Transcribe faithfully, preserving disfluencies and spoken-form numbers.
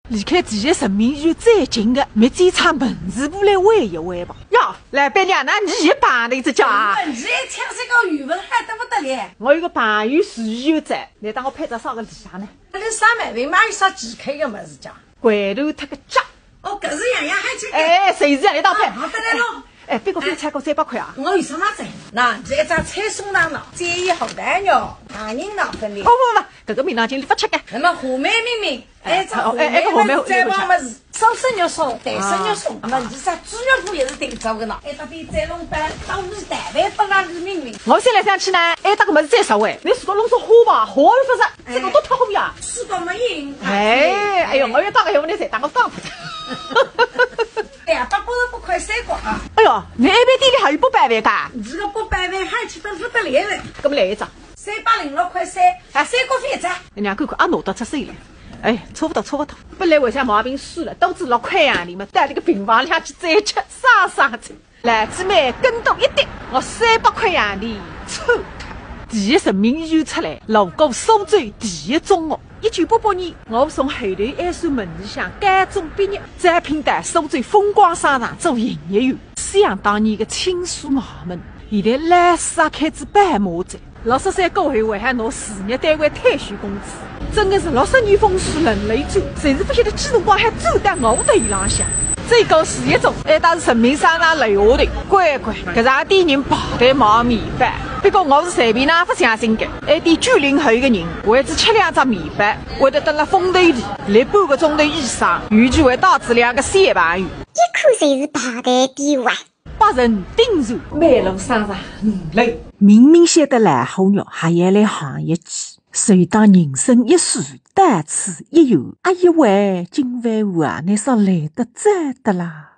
离开第一人民医院最近的медсестра门市部来喂一喂吧。哟，老板娘，那你也碰着一只脚啊？你一抢这个语文还得不得了？我有个朋友是医院在，你当我配着啥个礼啥呢？那啥毛病嘛，有啥几开个么子讲？掼头脱个脚。哦，搿是样样还去。哎，谁是让你当配？啊，好得来咯。哎，别个非超过三百块啊？我有什么子？那这一张菜送上了，建议好蛋哟，糖人脑分的。不不不，搿个名堂经理不吃的。那么红梅命名，哎，这红梅，哎，哎，搿红梅，再往么是，烧生肉送，带生肉送，啊。那么你这猪肉铺也是顶早的呢。哎，这边再弄班，到你台湾不让你命名。我现在想起呢，哎，这个么子再烧哎，你是个弄出火吧，火又不是，这个都太红呀。是个没用。哎，哎呦，我要打个电话，你再打个讲。哎呀，八百八十八块三角啊。哎呦，你那边店里还有八百万噶？你这个八百万还吃得不得了了。搿么来一张。三百零六块三，哎，三角费一张。人家看看啊，拿到出手了。哎，差不多，差不多。本来我想毛病算了，都是六块洋钿嘛，到这个病房里去再吃，省省去。来，姊妹跟到一点，我三百块洋钿抽脱。第一人民医院出来，路过苏州第一中学。一九八八年，我从后头一所门里向高中毕业，招聘到苏州风光商场做营业员。想当年个清水衙门，现在老师也开仔办马仔。六十岁过后还好拿事业单位退休工资，真的是六十年风水轮流转，就是不晓得几辰光还转到我头浪向。最高是一种，哎，但是人民商场楼下头，乖乖，搿场店人排队买面包。不过我是随便哪勿相信个，哎，对九零后一个人，为只吃两只面包，会得蹲辣风头里立半个钟头以上，尤其还带仔两个小朋友。一看就是排队的哇。百人顶座，美容商场五楼。明明晓得老虎肉还要来行一记，谁当人生一世，到此一游，哎呦喂，金饭碗啊，那啥来得早的啦。